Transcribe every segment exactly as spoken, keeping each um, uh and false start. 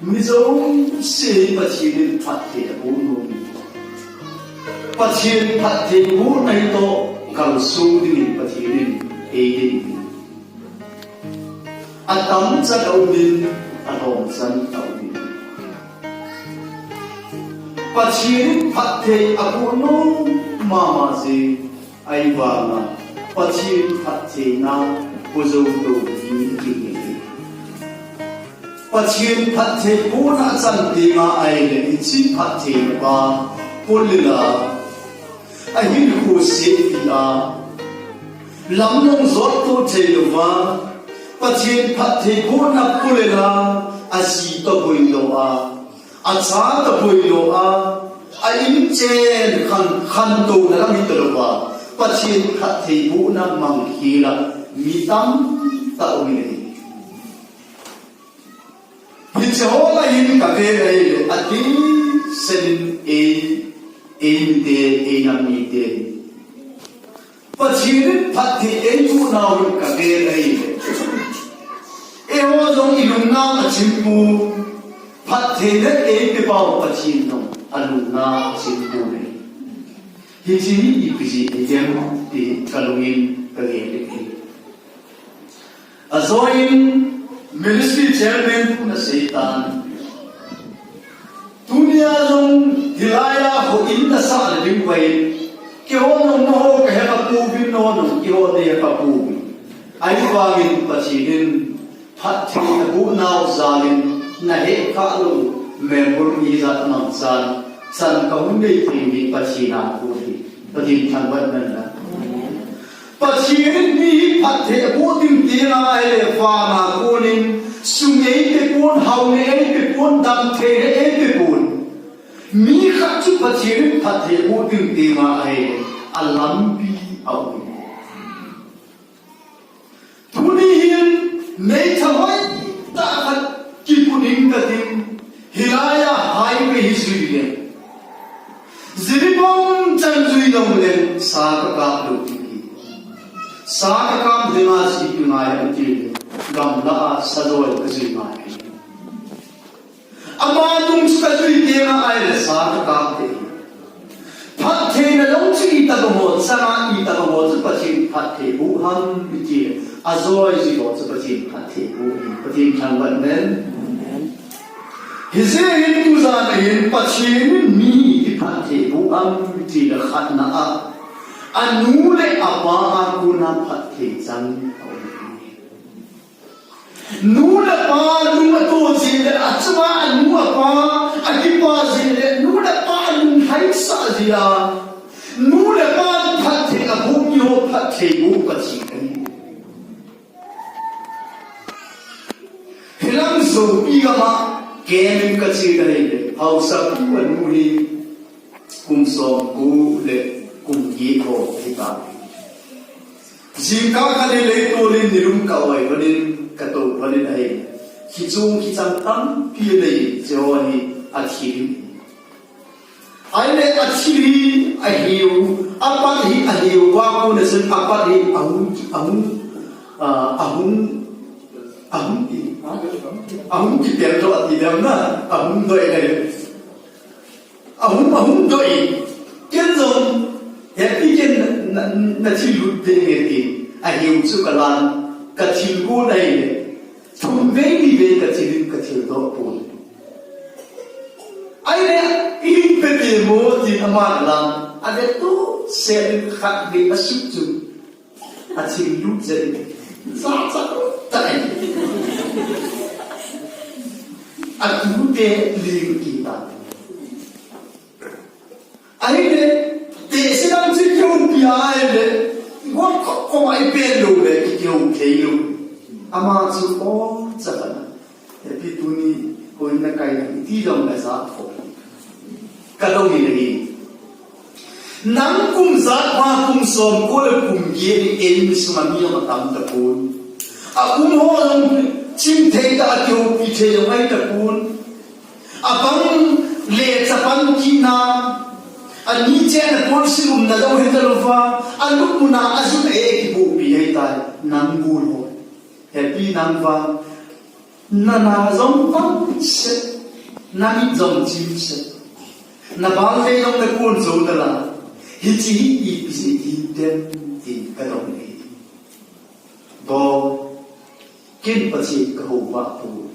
Mi jouse hi Pathen in phatthei aboh nom in, Pathen phatthei bohna hi toh kalson dingin Pathen in eidei in. Atamchan aum in, alhomchan aum in. Pathen in phatthei aboh nom mama jeh, ahivanga Pathen phattheina po jou lou mi kinei. Pathen phatthei bohna achan tenga ahile, hiche phattheina pa po le la, ahinkho setpi a, lam jong jottoh thei louva, Pathen phatthei bohna po le la, aji toh boi lou a, acha toh boi lou a, a inchen khan, khantouna lam hita louva, Pathen phatthei bohna mang khel a mi tamtah um in ahi. Hiche ho lah hin kavet ahile, adehset in ei, eimite, einam mite, Pathen in phatthei eiboh nau hin kavet ahile, eiho jong ilungna achim poi, phattheina eipeh pau Pathen jong alungna achim poi. Hiche hi ipi jeh ahi dem ti kalung in kagel in ahi. Ajoh in ministry chairman pun aseitan, tunia jong hilai a houin nasah le ding uva in, keiho jong nangho kahe kha pouvin, nangho jong keiho neihe kha pouvin. Ahivangin Pathen in phatthei naboh nau jal in nahet khah lou member ijat amangchan, chan kahung nei thei hi Pathen a kon ahi. Pathen thangvah hen lang. Pathen in mi hi phatthei aboh ding tina ahile, vana kon in sum eipe pon, hao nei eipe pon, damtheina eipe pon. Mi khat chu Pathen in phatthei aboh ding tina ahile, alampi aum in. Tuni hin meithal hoitah khat kiput in katin, hilai a highway hi jui leng, Jiribam chan jui lou leng, sa kakap lou ding ahi. Sa kakap ding a ipi ngai ham itile, gamlah a sa joi kajui ngai ahi. Ama nung chu kajui tenga ahile sa kakap ding ahi. Phattheina jong chu itobang ho chang a, itobang ho chu Pathen phatthei boh ham itile, ajoi jui ho chu Pathen phatthei boh ahi. Pathen thangvah hen. Hijeh hin tujan a hin Pathen in mi hi iphatthei boh ham itile, khatna a, anu le apa a kona phatthei chang aum ahi. Nu le pa lung ato jeh le, achunga anu apa akipa jeh le, nu le pa alung lhaisah jeh a, nu le pa phatthei aboh mi ho phatthei boh Pathen ahi. Hilang Sopi gam a camp in kache ahile, haosapu anu hi kum somko le kum get ho ahitan. Jingkah khat in leitol in nilum ka-oi lhon in, katou lhon in ahi. Kichung kichang tampi anei, hiche ho hi athil in. Ahile athil hi aheu, apat hi aheu, va kona chun apat hi ahung, ahung, ah, ahung, ahung ki, ahung kipel doh ati dem na, ahung doh in ahi. Ahung, ahung doh in. Ken jong, Happy ken na, na, nathil lut ding e tin. Aheu chu kalan, kathil gon ahile, thum vei ni vei kathil in kathil doh pon. Ahile, ihin pe te mo tin aman alan, ave tohset in khatvei asuh chu. Athil lut jeh in. Jachat tah in. Atute ling kit tan. Ahile, tehse dang chu kihoupi ahile, got khop khop a ipen lou le, kihou thei lou. Ama chu o, cha khat a. Happy, tuni houin nakai nang iti jong najah khop. Kadong in ahi. Nang kum jat pha, kum somko le kum get in eimi sunga mi jong atam tapon. A um ho jong chim thei tah a kihoupi thei jong ahi tapon. Abang le chapang kina, ani chena ponsil umna jong hita louva, alupna a jun a e kibohpi ahitai, nang gol ho. Happy, nang vang Na na jong pang se, na mit jong chim se, na bal ve jong na kun jo na la, hichi hi ipi jeh hi dem tin ka dong e. Bo, kin Pathen ka ho ba pu.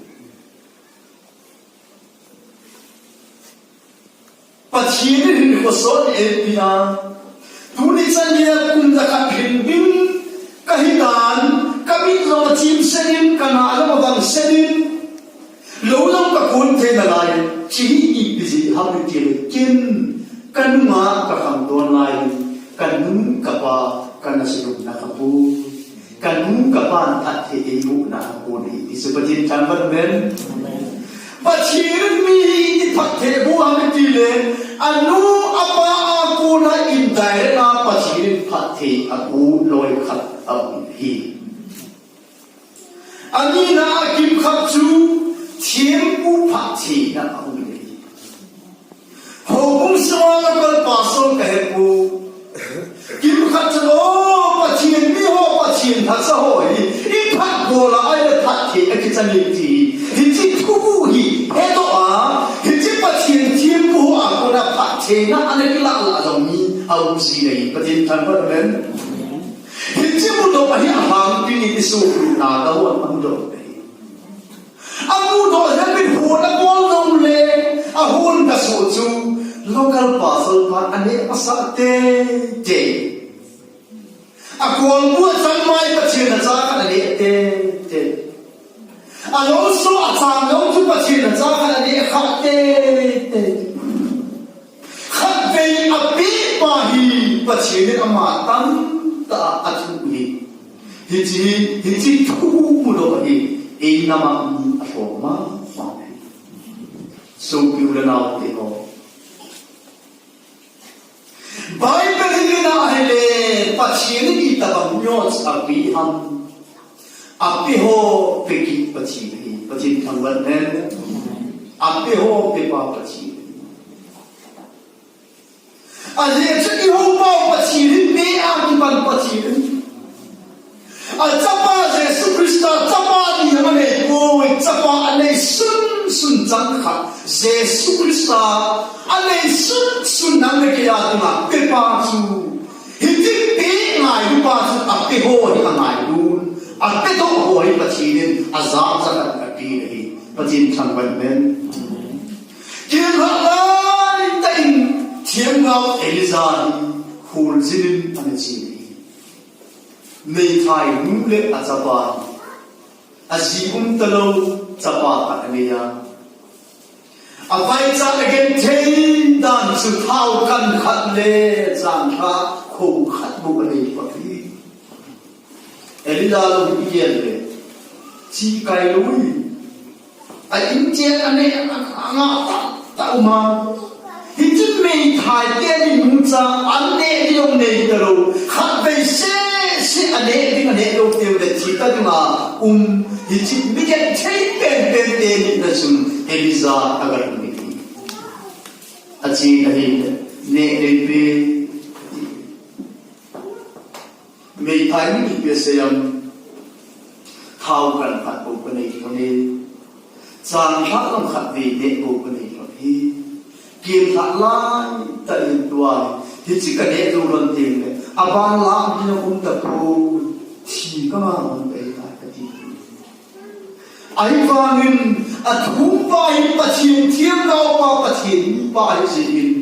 Pathen in hin khosot eipeh a. Tuni chan geiya kum jakhat hin ding ka hi tan, ka mit jong achim sen in, ka na jong avang sen in, lou jong ka kun thei nalai. Hichi hi ipi jeh ham iti le, kin ka nunga ka khangdon lai, ka nu ka pa ka na silum na ka pu. Ka nu ka pan phatthei eiboh na a kon hi, ti chu Pathen thangvah in. Pathen in mi hi iti phatthei boh ham iti le, anu apa a kona indirect a Pathen in phatthei aboh loi khat aum hi. Ani na a kimkhat chu thempu phatthei na aum hi. Houbung sunga local pastor ka hi poi. Kimkhat chun, o, Pathen mi ho, Pathen lhacha ho hi, i phat bol a, ahile phatthei a kichan e ti. Hichi thu hi hedoh a, hichi Pathen thempu ho a kona phatthei na ana kilah lah jong mi aum ji ahi. Pathen thangvah in. Hichi mudoh ahi, ahang pi ni ti su na ka hon mudoh ahi. Amudoh jeh in hon abol jong le, ahon kasoh chu local pastor pan aneh masa teitei. Akolbu achang mai Pathen lhacha khat aneh teitei. Alou so achang lou chu Pathen lhacha khat aneh kha teitei. Khatvei apeh pa hi Pathen in ama tamtah a athu hi. Hichi, hichi thu mudoh hi, ei nam a mi alhom mama hi. Sopi u le nao te ho. Bible hi na ahile, Pathen in itobang neo apeh ham. Apeh ho peh kit Pathen hi, Pathen thangvah in. Apeh ho peh pa Pathen hi. Ajeh chu i houpa Pathen hi, peh a kipan Pathen hi. Achapa Jesu Christa, chapa ni anei poi, chapa anei sunsun chang khat. Jesu Christa anei sunsun nang le kei a dinga peh pa chu. Hiche peh ngailu pa chu apeh ho hi angailun. Apeh doh ho hi Pathen in ajat jat a apeh ahi. Pathen thangvah in. Kin lhah laitah in themgao Elijah hi kholjin in ana che ahi. Meithai nu le achapa, aji um talou chapa khat anei a. Avaicha agenthei dan chu thao kan khat le janlhah kho khat bou anei pah hi. Elijah lou hi igel le, chi kai lou hi. A in chen anei a, a, a nga ta, ta um a. Hiche meithai teni nucha, an neh ding jong nei talou. Khatvei seh seh aneh ding, aneh lou teu le thi ta ding a um. Hiche mi genthei penpen teni na chun Elijah aga lhung hi. Ache ahile, neh ding pi. Meithai mi kipeh seiya, thao kan khat bou kanei lhon e. Janlhah jong khatvei neh bou kanei lhon e. Kin lhah laitah in tua hi, hiche kaneh jou lhon teng le, aban lah ding jong um tapoi, thi kamang lhon tai kati. Ahivangin, athumpa hi Pathen themgaopa, Pathen mipa ahi jeh in,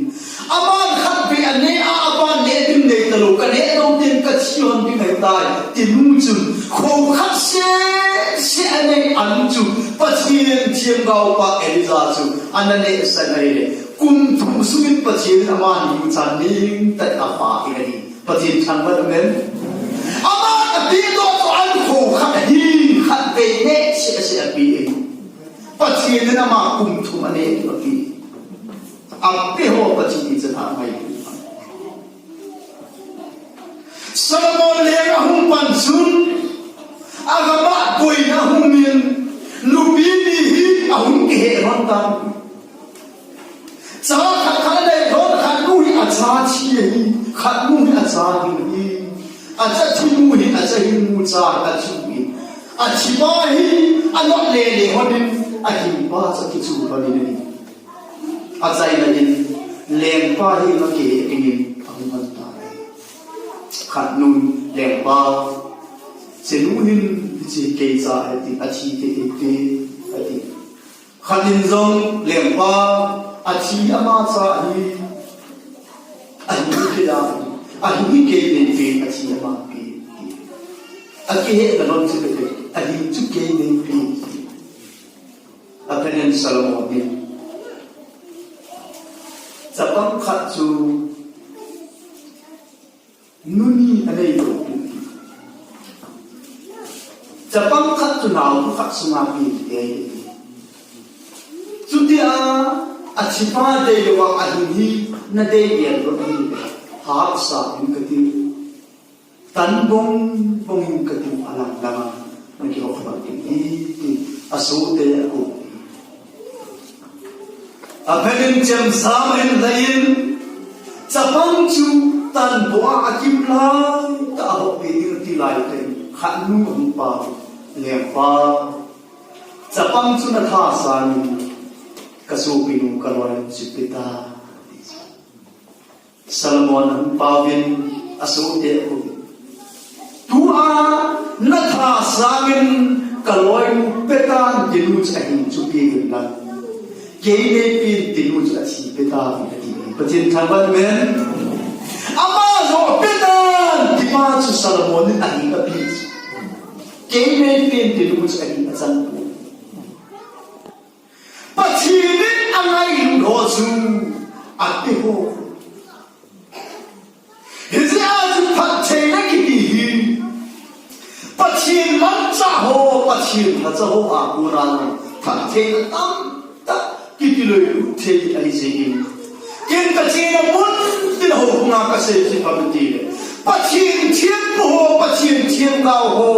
aman khatvei aneh a, aban neh ding nei talou, kaneh jou teng kathi lhon ding ahitai, ti nu chun, kho khat seh seh anei a nu chu, Pathen themgaopa Elijah chu, ana nehsah in ahile, kum thum sungin Pathen in aman nucha neng tah in apha in ahi. Pathen thangvah in. Aman apeh doh chu an kho khat hi khatvei neh seh seh apeh e. Pathen in ama kum thum aneh ding apeh. Apeh ho Pathen in chan a ngai. Solomon leng ahung pan chun, agam a boina ahung in, nupi ni hi ahung kihe lhon tan. Cha khat khat anei lhon, khat nu hi acha thi ahi, khat nu hi acha hing ahi. Acha thi nu hi acha hing nu cha achu ahi. Athipa hi anot lele lhonin, ahingpa chu akichu lhonin ahi. Achaina in, lengpa hi akihe dingin ahung lhon tai. Khat nun, lengpa, chenu hin hiche kei cha ahi, ati, athi kei hite, ati. Khat in jong, lengpa, athi ama cha hi, ahi kei a, ahi kei neipen, athi ama pen, ati. Akihetna lhon chu bebe, ahi chu kei neipen, ati. Aphenin Solomon in, chapang khat chu nu ni anei lou pi. Chapang khat chu naobu khat sunga pen te. Chutia, athipa dei louva ahin hi nadei gel lou ahi. Hahsa in kati. Tan bong bong in kati, alang langa nakihop lhon ding ahi, ti asohte akou. Aphenin chemjam ahin lhai in, chapang chu tan bong a akim laitah a hop ding ati laitah in, khat nu ahung pao, lengpa, chapang chu natha sangin, kasopinu kaloi chu petan. Solomon ahung paovin asohte akou. Tua natha sangin kaloinu petan tinu chu ahin chu peuvin lang, kei neipen tinu chu athi petan, ati. Pathen thangvah in amen. Ama joh petan tipa chu Solomon in ahin ape. Kei neipen tinu chu ahin achan poi. Pathen in angailut ho chu ape ho. Hijeh a chu phattheina kiti hi Pathen manchah ho, Pathen lhacha ho a kona phattheina tamtah kiti loi thei ahi jeh in. Ken kachena mun tin houbunga kasei kit phat u tile, Pathen thempu ho, Pathen themgao ho,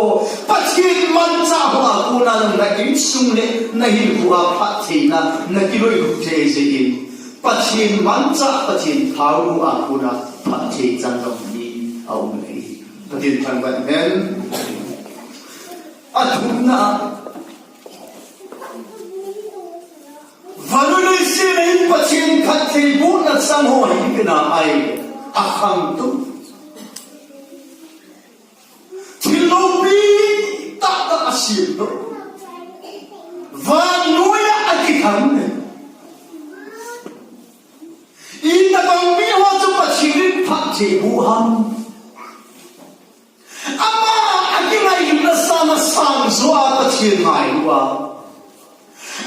Pathen manchah ho a kona na insung le nahinkhoa phattheina nakiloilut thei jeh in, Pathen manchah, Pathen thaonu a kona phatthei chang jong hi aum e. Pathen thangvah in amen. Athumna, Van le leiset a hin Pathen phattheibohna chang ho hi kei na ahi, akhangtou. Thil loupi tahtah a semdoh. Vannoi a akithang e. Itobang mi ho chu Pathen in phattheiboh ham? Ama a kingailutna sanga sangjo a Pathen ngailu a,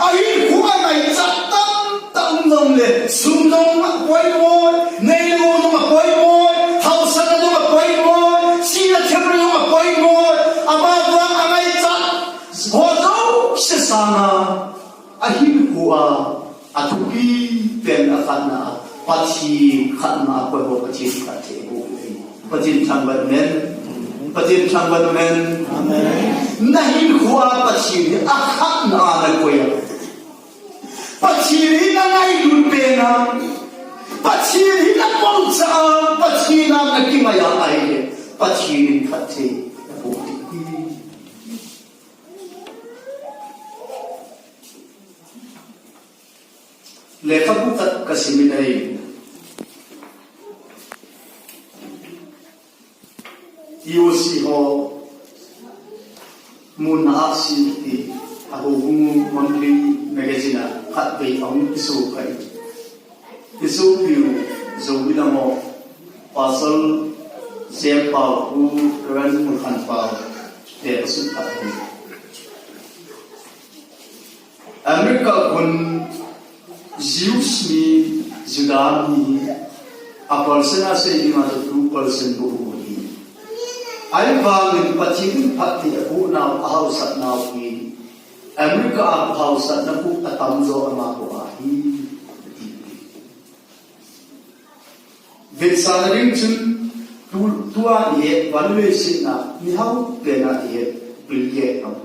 ahinkho a ngaichat tamtah um jongle, sum jong apoimo, neilou jong apoimo, haosatna jong apoimo, sihna themna jong apoimo, ama vang angaichat ho jouse sanga ahinkhoa athupi pen a khatna a, Pathen khatna a koi ho Pathen phattheiboh ahi. Pathen thangvah in amen. Pathen thangvah in amen. Amen. Nahinkhoa Pathen hi akhatna a nakoi a, Pathen hi nangailut pen a, Pathen hi napohcha a, Pathen a nakingai a ahile, Pathen in phatthei naboh ding. Lekhabu khat kasimin ahi. E O C ho mun a sim ti a houbung monthly magazine a khatvei ahung kiso ahi. Kisopiu Zomi lam a Pastor Jem Pau, Reverend Mulkhan Pau te asut khat ahi. America khun Jews mi, Juda mi hi a percent a sei dinga chu two percent bou ahi. Ahivangin Pathen in phatthei abohnau, ahaosatnau hi America a haosatna khu atamjo amaho ahi. Vetsahna ding chun tu, tua ihet, van le leiset a mihao pen a ihet Bill Gates ham?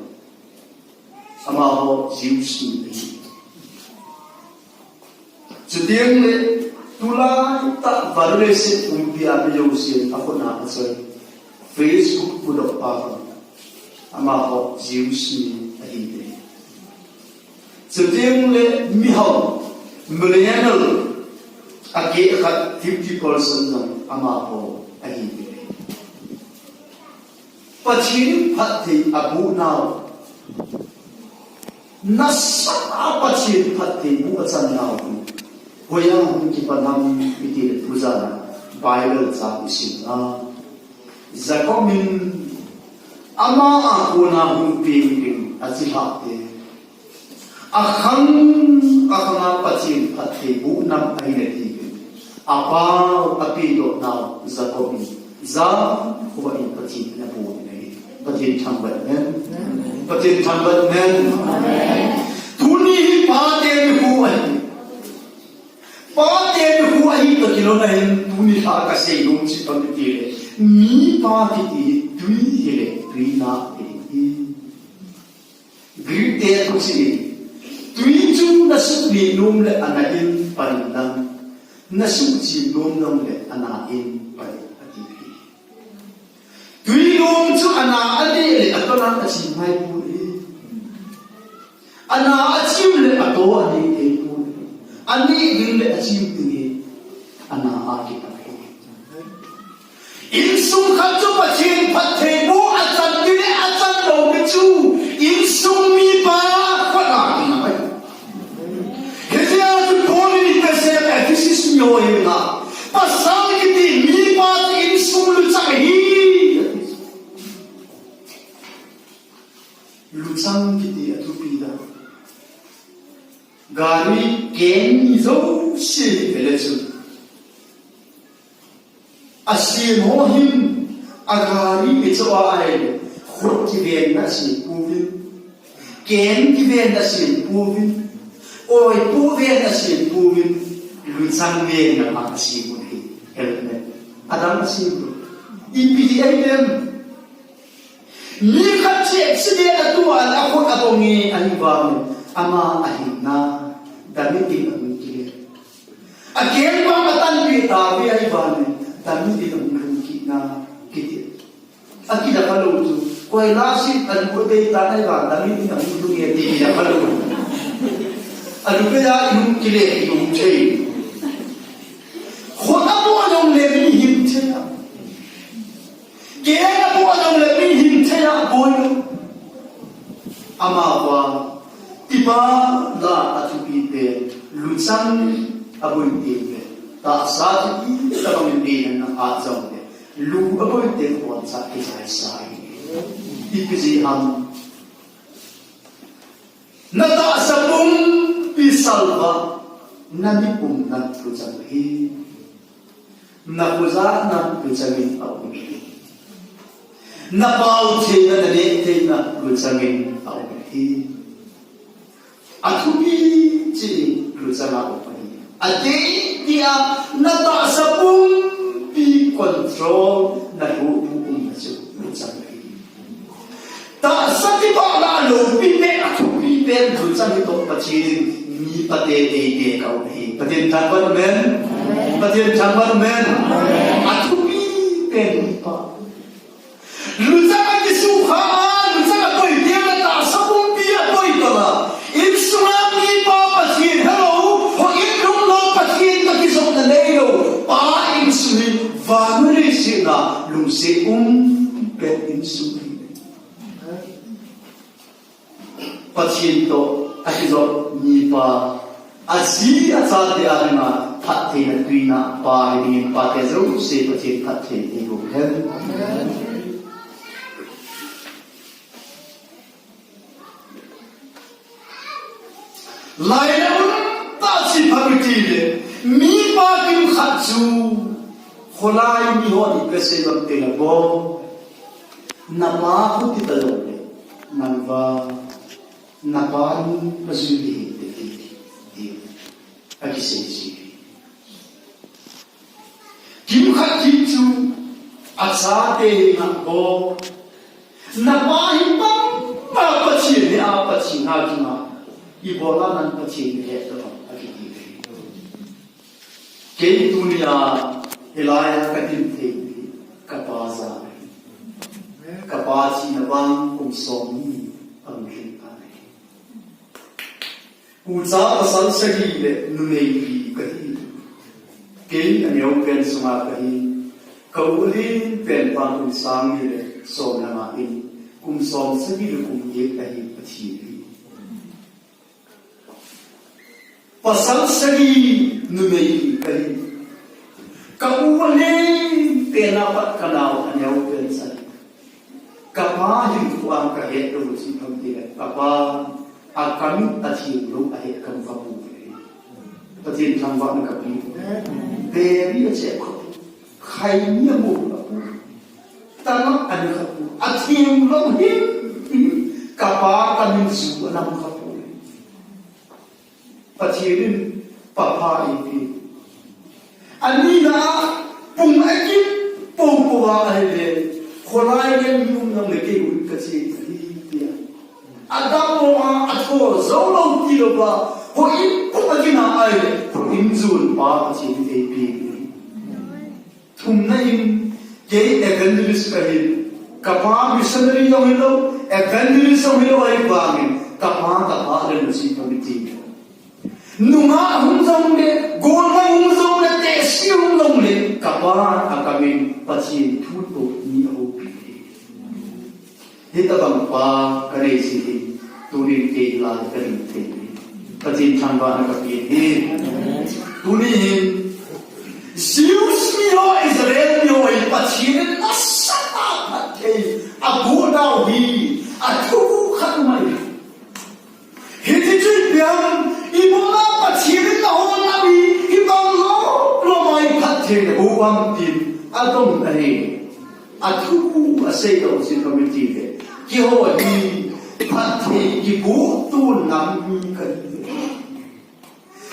Amaho Jews mi ahi. Chuteng le tulai tah van le leiset pumpi a mi jousen akhut a achoi Facebook pudoh pa ham? Amaho Jews mi ahi te. Chuteng le mihao, millennial, akeh khat fifty percent jong amaho ahi te. Pathen phatthei aboh nau. Nasa a Pathen phatthei boh achan nau. Hoiya hung kipan ham iti le tujan a Bible chang isim a. Jacob in ama a kona hung peng ding achi lhah te. Akhang, akhang a Pathen phatthei boh nam ahi nati. Apao, apedoh nau, Jacob in. Jacob in Pathen in aboh in ahi. Pathen thangvah in. Pathen thangvah in. Tuni hi pate nikho ahi. Pate nikho ahi toh kilhon ahin tuni lha kasei nom chu ipi ham itile. Mipa kiti hi tui hile, tuina hile. Greek te thu chu, tui chu nasuh ni nom le ana in pan in lang, nasuh chi nom nom le ana in pan in ati. Tui nom chu ana a neh le ato lang achi ngai poi. Ana achi le ato aneh thei poi. Aneh ding le achi ding hi ana a kipat poi. Insung khat chu Pathen phatthei boh achan tile achan lou mi chu insung mipa khat a kingai. Hijeh a chu Paul in ipi asei em Ephesus mi ho henga, pasal kiti mipa chu insung luchang ahi. Luchang kiti athupi dan. Gari keng ni jouse hi vele chu. Asem ho hin, a gari kichoh a ahile, khut kivenna asem pouvin, keng kivenna asem pouvin, oi povenna asem pouvin, luchang venna ma asem u ahi, helmet. Adang asem u. Ipi ahi dem. Mi khat chu accident a tua a khut abong e, ahivangin ama ahinna damit ding ahung kile. Akeng vang atanpeh tauve, ahivangin damit ding ahung lhung kit na kiti. Akida khalou chu, koi lasi alu dei ta ahivang damit ding ahung lhung e ti kida khalou. Alu dei a ihung kile, ihung thei. Khut aboh jong le mi hin thei a. Keng aboh jong le mi hin thei a boi lou. Amavang, ipi la athupi pen, luchang aboi teng le, tahsa chu itobang in deidan na phat jong le, lu aboi teng khon cha kichaisa ahi. Ipi jeh ham. Na tahsa pumpi salvah, na mi pumna luchang ahi. Na khojahna luchang in aum ahi. Na pao theina, na neh theina luchang in aum ahi. Athupi chu luchang a um ahi. Adeh dia na tahsa pumpi control na lhohbu umna chu luchang ahi. Tahsa kipah lah loupi pen, athupi pen, luchang hi toh Pathen in mipa te eite kau ahi. Pathen thangvah in. Pathen thangvah in. Athupi pen mipa. Luchang a kisukha a, luchang a koi teng le tahsa pumpi a koi teng le. Insung a mipa Pathen helou, houin lunglo Pathen toh kijopna neilou. Pa insung hi vannoi sina lungset um pen insung hi. Pathen toh akijop mipa, aji achate a dinga phattheina tuina pa hi dingin pate jouse Pathen phatthei eiboh hen. Lainat um tah chu ipi ham itile, mipa kimkhat chu kholai mi hon ipi asei em itile, boi, napa khuti talou le, nang vang, napa nu ajui le hinte ti, ti, akisei ji. Kimkhat kit chu achate henga, boi, napa hi bangma Pathen hi a, Pathen a kinga, ibola nang Pathen nahet tam, akiti. Kei tunia hilai a kadin thei hi kapa jal ahi. Kapa Pa thina vang kum som ni ahung lhing ahi. Ucha pasal sagi le numei li kahi. Kei aneo pen sunga kahi. Ka u alen pen pa kum sang ni le som le nga in kum som sagi le kum get ahi athi hi. Pasal sagi numei li kahi. Ka u alen pen a pat ka nao aneo pen sagi. Ka pa hin kuang ka het lou si pham ti le. Ka pa a kamin a thim lou a het kam ka pu. Pathen thangvahna ka pe. Beri a che ka pu. Khai ni a mo ka pu. Tana a ni ka pu. A thim lou hin. Ka pa kamin su a nam ka pu. Pathen in pa pha eipeh. Anina a pung a kit popo a ahile, kholai le mi um jong le kei u ka che ahi tia. A dam mo a, a tho jou lou ti lou va, houin pung a kit na ahile, houin jon pa Pathen in eipeh. Thumna in, kei evangelist kahin, ka pa missionary jong hilou, evangelist jong hilou ahi vangin, ka pa, ka pa le nusi committee. Nungah hung jong le, golvah hung jong le, tehse hung jong le, ka pa a kamin Pathen thu toh ni a houpi. Hitabang pa ka nei jeh in, tunin kei lai ka ding thei. Pathen thangvahna ka pe e. Tunin, Jews mi ho, Israel mi ho, Pathen in nasatah a phatthei aboh nau hi, athu khat mai. Hiti chun ipi ham, ibola Pathen in nahol nau hi, hibang lom lom a phatthei naboh ham tin, adong ahi. Athu asei lou si committee le. Keiho hi phatthei kiboh tun nam mi kahi.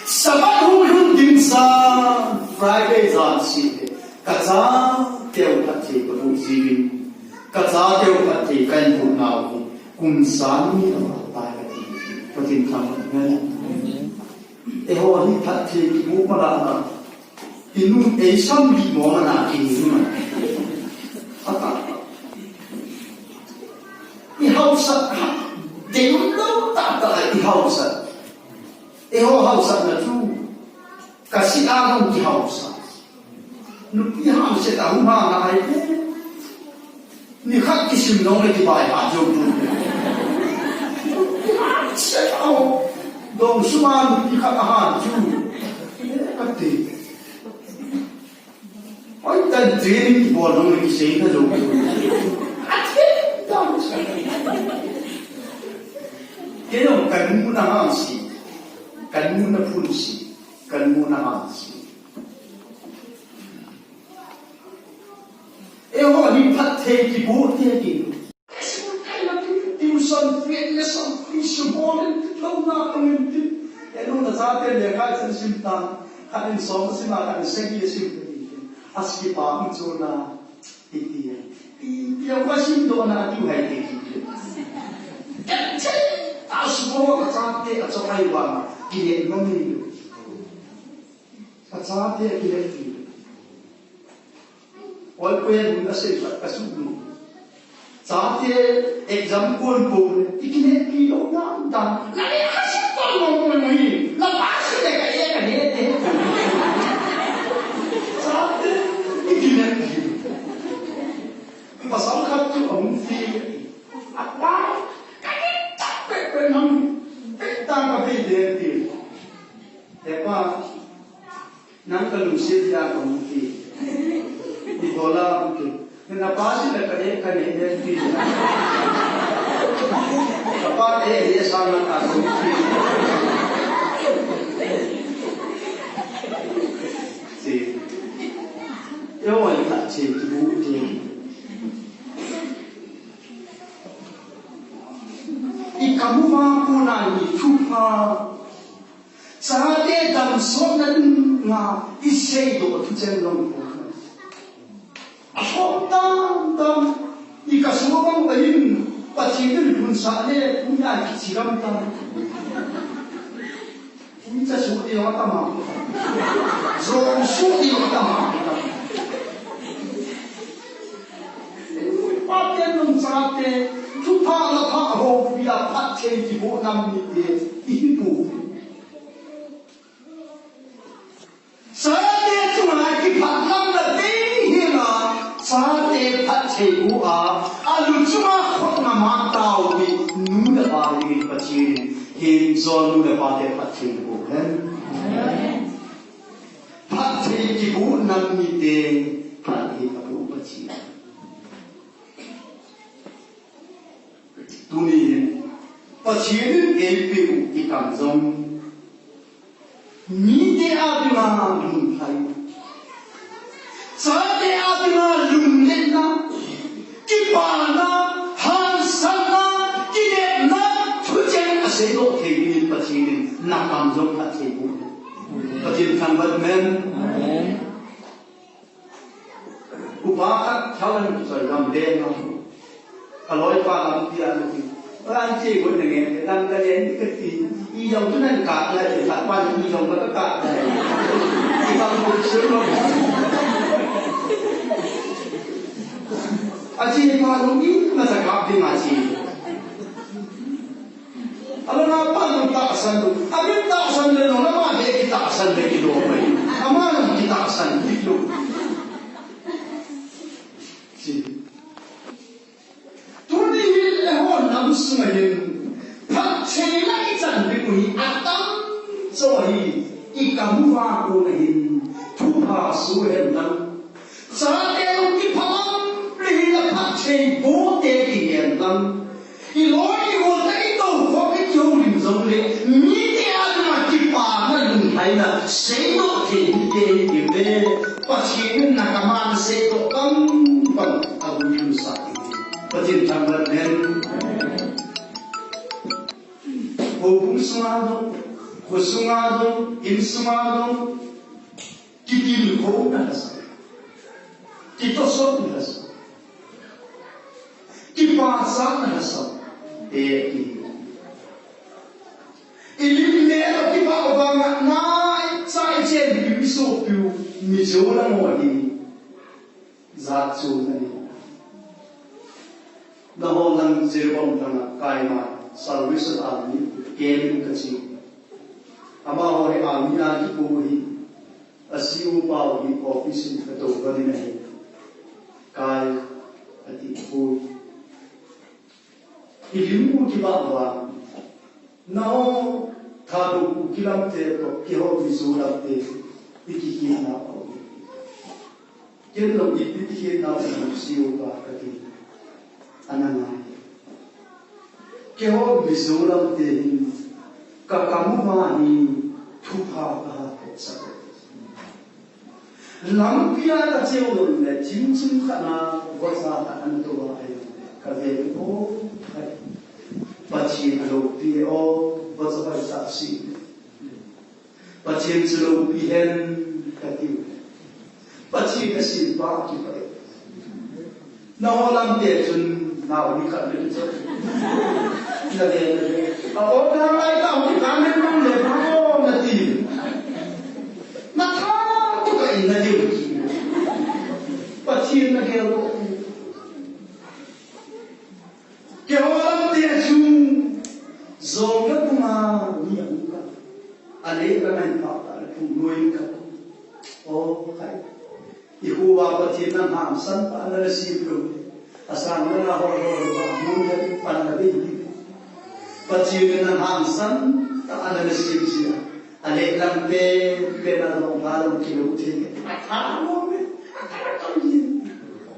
Sabbath hung lhun ding sa Friday jan si le. Ka chateu phatthei kaboh jiuvin. Ka chateu phatthei kahin boh nau hi. Kum sang ni aval tai kati. Pathen thangvah in. Eiho hi phatthei kiboh mala na. Inun eisam bih mong ana kini ma. Ata. Ihaosat ha. Deium lou tah tah ihaosat. Eiho haosatna chu. Kasih a hung kihaosat. Nupi hamset a hung hang a ahi. Nikhat kisim nong le kibaihat jou tu. Hamset a ho. Dong sunga nupi khat ahan chu. Kati. Oi, tan training kibol nong le kisei na jou tu. Kei jong kanu na hang si. Kanu na phun si. Kanu na hang si. Eiho hi phatthei kiboh te ki. Tuition fee, lesson fee, subol in, louna tong in tin. Eiho na chate lekha chan sim tan. Khat in som sim a, khat in sagi sim tin. Aski pa hung chuna. Iti. Iti a sim do na tu hai te ki. Kan chei. Asubol ka chate a chok ai wa. Kile mami. Ka chate a kile ki. Oi, kuen mun a sei pat ka su ni. Chate exam kon ko le, i kile pi lo dan dan. Na le a su ko lo mo ni. Na pa su le ka e ka ne te. Chate, i kile pi. Pasal khat tu ahung ti. Apa, ka ne ta pe pe nang. Pe ta ka pe de ti. He pa, nang ka lungset dia ka hung ti. Ibola hung ti. Na pa si na ka e ka ne ne ti. Ka pa e e sa na ka hung ti. Si. Yo wa ka che ti bu ti. I kamu ma pu na ni thu pa. Chate damsotna dinga i seidoh thucheng long ko. Alhom tam tam i ka sumang ba in Pathen in lhunsah le, pu ya kichi lam tam. Pu cha su ti yo tam a. Zo su ti yo tam a. Pa ten long cha Thupha la pha ho pi a phatthei kiboh nam mite ihi poi. Chate chunga kiphatlamna ding hi la, chate phatthei boh a, alu chunga khutna mang tao hi nu le pa dingin Pathen in, hin John nu le pate phatthei boh hen. Phatthei kiboh nam mite phatthei aboh Pathen. Tuni hin Pathen in eipeh u i kam jong mite a dinga lunglhaina, chate a dinga lunglhaina, kipana, hansanna, kinepna, thucheng a seidoh thei dingin Pathen in na kam jong phatthei boh. Pathen thangvah hen. Amen. Upa khat thao in kichoi gam le no. Ka loipa lampi a na ti. Ran che gon na nge, lam ka le ni ka ti. I jong tu nan ka la, i khat pa ni i jong ka ka la. I bang ko sir lo. A chi pa lo ni ma sa ka pi ma chi. Alanga pa jong tahsan lou. Amin tahsan le lou, ama he kitahsan le kilou mai. Ama jong kitahsan kilou. Chi. Tuni hin eiho nam sunga hin phattheina i chan ding u hi atam jo ahi, i kam uva kona hin thupha soh hen lang. Chate u kiphalam le hin a phatthei boh te kihen lang. I loi i gol te i tou khop i kihoulim jongle, mite a dinga kipana lunglhaina seidoh thei mite hi ve. Pathen in na kam a na seidoh bang bang a guilhung sah ding. Pathen thangvah hen. Houbung sunga jong, kho sunga jong, in sunga jong, kitilkhouna lhasam, kitosotna lhasam, kipachatna lhasam, e, i, i lim le a kipah vanga, na, i cha i chenpiu, i sopiu, Mizo lang ho hi. Jat chu na ni. Nangho lang Jiribam langa kaima Salvation Army camp in kache. Amaho hi army a kikou hi. A C O pa hi office in katou va ding ahi. Kai ati poi. I lim u kibah vang. Nao, Thadou Kuki lamte toh, keiho Mizo lamte, i kikhenna u. Ken jong ipi kikhenna u C O pa kati. Ana ngai. Keiho Mizo lamte hin, ka kam uva hi, thupha kaha toh sa. Lampi a kacheu lou le, chim chim khat na, vacha khat ana tou a, ai, kave o, ai. Pathen aloupi o, vacha vai sa si. Pathen chu loupi hen, kati. Pathen asim pa kipai. Nangho lamte chun nao ni khat ni chun. Na ve, na ve. A o na lai ta ni ka men mang le ma o na ti. Na tha tu ka in na diu ki. Pathen na gel ko. Keiho lamte chu jong na puma ni a ka. A le ka ngai pa ka le pum noi ka. O kai. I hu va Pathen nang hangsan ta na le sim lou. A sang na la hol hol va mun le pan na be ni. Pathen nang hangsan ta na le sim sia. A le lam pe pe na long ba long ki lo the. A tha mo me. A tha ka ni.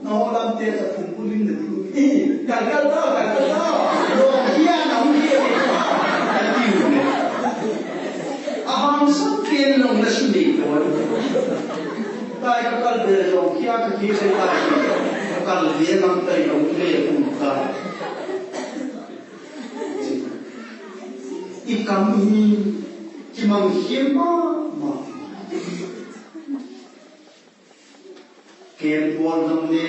No lamte ta pum pum ni na tu. Eh, ka ka ta, ka ka ta. Long kia na u ke. Ka ti u ne. A hangsan pen long na su ni ko. Tai ka kal be long kia ka ki se tai. Ka kal be lam tai long le kum ka. I kam hi kimang him mama. Ken bol nam le.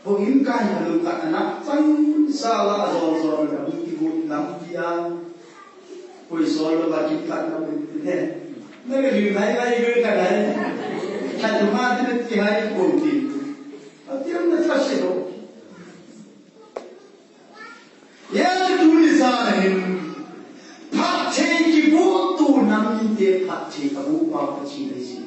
Houin kai halu ka anak chang sa la jol jol ka hung kibu lampi a. Koi sol lo ba ki ka na bu ne. Na ka lu nai nai lu ka nai. Ka tu ma ti na ti hai ko ti. A ti na ka se lo. phatthei aboh pa Pathen ahi jeh in.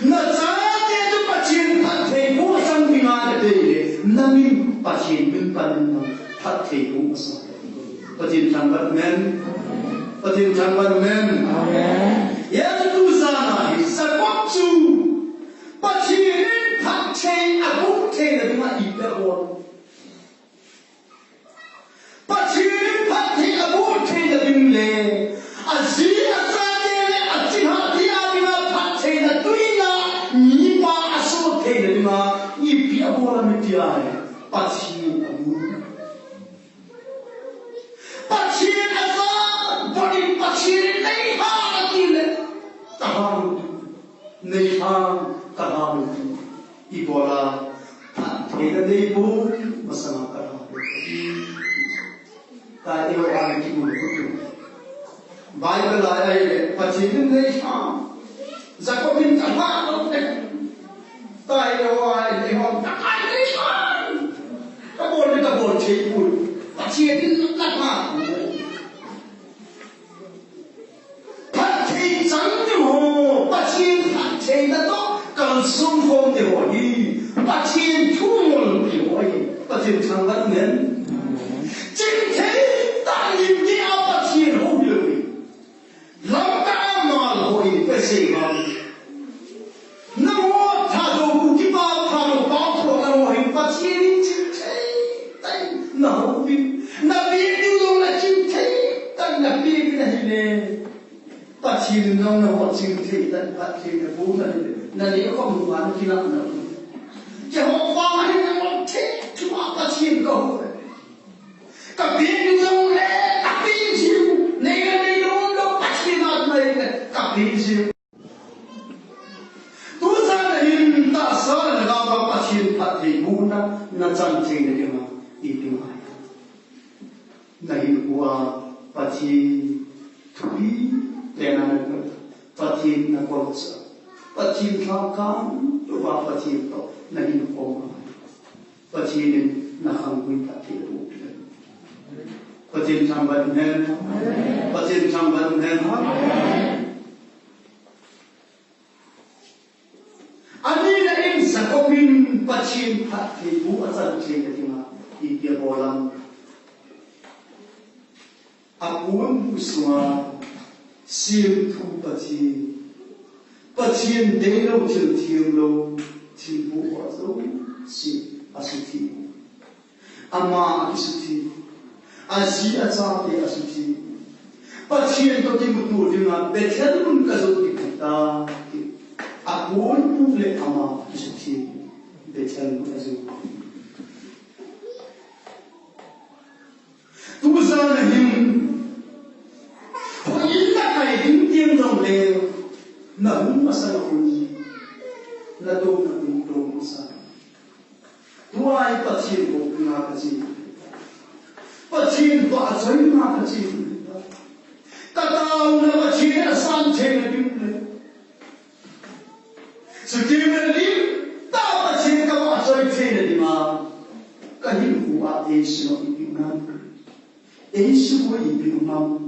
Nachate chu Pathen phatthei boh chang dinga nadei le, namin Pathen min pan in nang phatthei boh masa. Pathen thangvah in amen. Pathen thangvah in amen. Amen. Hijeh chun tujan a hi Jacob chu Pathen in phatthei aboh theina dinga ipi abol. Pathen in phatthei aboh theina ding le, aji achate le achihna te a dinga phattheina tuina mipa asoh theina dinga ipi abol ham itia, Pathen amu. Pathen aja, Pathen, Pathen in neiham ati le, kaham. Neiham, kaham. Ibola, phattheina neibol masanga kaham. Tua eiho a kimu tu. Bible a ahile, Pathen in neiham. Jacob in kaham. Tua eiho a ahile, eiho in kaham. Kabol le kabol thei poi. Pathen in kaham. Phatthei chang ding ho, Pathen phattheina toh kalsong khom ding ho hi, Pathen thu ngol ding ho hi, Pathen thangvah in amen. Chingthei tah in lim gei a Pathen hou ding ho hi. Lamkai a mal ho hi, Pathen vang. Nangho Thadou Kuki pa, Thadou pa, tho nangho hin Pathen in chingthei tah in nahou uvin. Napeh ding jong le chingthei tah in napeh uvin ahile. Pathen in nangho chingthei tah in phatthei naboh na ahile. Naneh khom uva nakilah na um. Keiho vang ahin nangho thei thua Pathen kahou. Kapeh ding jong le, kapeh jing. Nei le nei lou lou, Pathen a mai le, kapeh jing. Tujan a hin tahsa le lhagao a Pathen phatthei bohna nachan theina dinga ipi ngai. Nahinkho a Pathen thupi tena nagot. Pathen nakolcha. Pathen lhakang louva Pathen toh nahinkho a. Pathen in nakhang pui phatthei boh. Pathen thangvah in amen. Pathen thangvah in amen. Anina in Jacob in Pathen phatthei boh achan theina dinga ipi abol ham. Aponbu sunga semthu Pathen, Pathen deilou thil thenglou, thil boh ho jouse asutheng. Ama akisutheng. Aji achate asutheng. Pathen toh kimuto dinga Bethel mun kajot ding ahitai. Aponbu le ama akisutheng. Bethel mun ajot. Tujan a hin. Hoi in nakai ding teng jongle. Nahung masang a hun. Nadou nadou dou masang. Tua hi Pathen houpi nga kache. Pathen vahchoi nga kache. Kataona Pathen asan theina ding le. Chuteng le lim tah Pathen kavahchoi theina dinga. Kahinkho a eisuh ipi ngai. Eisuh ipi ngai.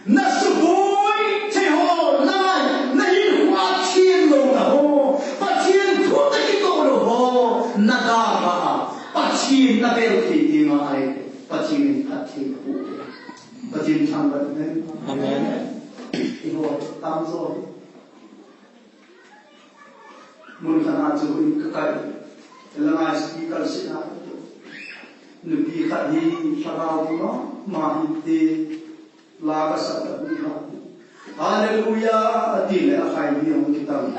Nasuboi thei ho, na, nahinkho a thenlouna ho, Pathen thu toh kitoh lou ho, nadalha a, Pathen nabel thei dinga ahi, Pathen in phatthei naboh. Pathen thangvah in amen. Amen. Eiho, tamjo hi. Mun khat a chu in kakai. Langa speaker seh a. Nupi khat hi lhagao mama hinte. La kasah ta ni ha. Hallelujah, ati le akhai ni hung kitam.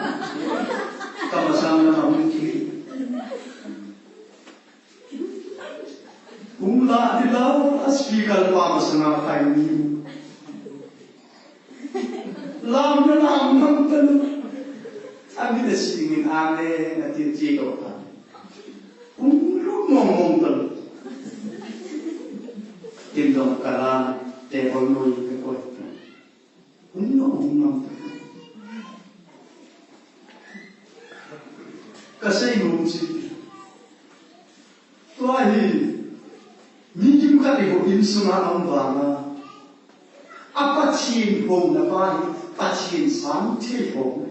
Kamasang lama hung ki. Hung la di la, a speaker pa masanga khai ni. Lam na lam ngam tan. Ami da singin amen, ati ti do ta. Hung lu mong mong tan. Tin dong kala, table noi ka koi. Hung lu hung ngam tan. Kasei nom si. Tua hi, mi kimkhat eiho insunga aum vanga. A Pathen Pathen houna pa hi Pathen santhei hou.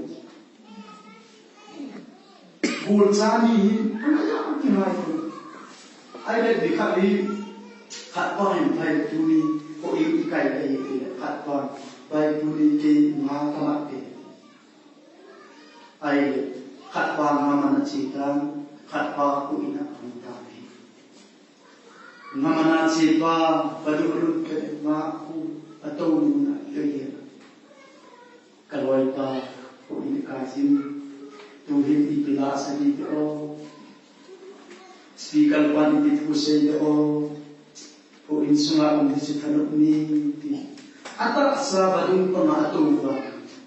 Golcha ni hi, angai a kingai hi. Ahile, nikhat hi, khat pa hin phai tuni, ko i, i kai le hi, khat pa, phai tuni kei nga ka mat te. Ahile, khat pa nga man a che tan, khat pa ko in a hung tan hi. Nga man a che pa, ka du lut ke nga ko, a to ni na ke ye. Ka loipa, ko in ka jin, tu hin ipi la sa di te o. Speaker pan ipi thu sei te o. Ko in sunga um hi chu thanop ni ti. Atahsa vadung panga ato uva.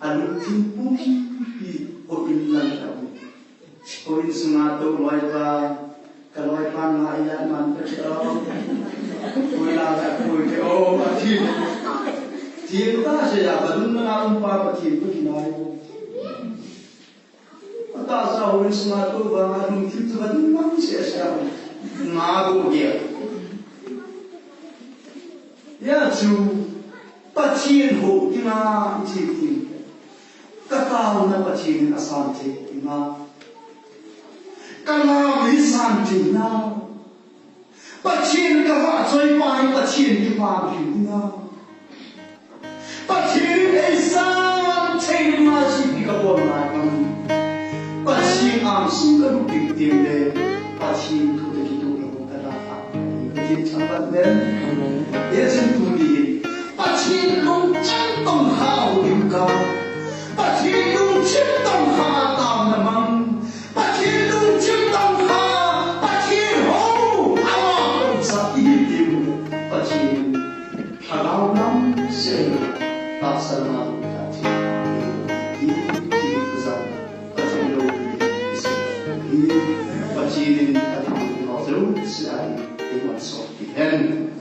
Alungthim pumpi ko in lang a um. Ko in sunga to loipa. Ka loipa nga iya man pa che o. Ko ila ka ko te o. Ati. Ti ta se ya vadung na um pa pa ti ko kinai o. Atahsa houin sunga tou vanga lungthim chu vadung mang sese a. Nga go gel. Hia chu Pathen hou dinga i che ding. Ka taona Pathen in asan thei dinga. Ka lam hi san thei na. Pathen ka vahchoi pa hi Pathen kipah thei dinga. Pathen in eisan thei dinga ipi ka bol ngai ham. Pathen angsung ka lut ding teng le Pathen thu toh kitoh lou ka da kha. Pathen thangvah in. Hijeh chun tuni hin Pathen lungchang tong kha hou ding ka. Pathen lungchang tong kha taona mang. Pathen lungchang tong kha, Pathen hou, ama hou sa i hi ding. Pathen lhagao lam sel, tahsa lam ta thi. I, i, i, Pathen lou, i, i, Pathen in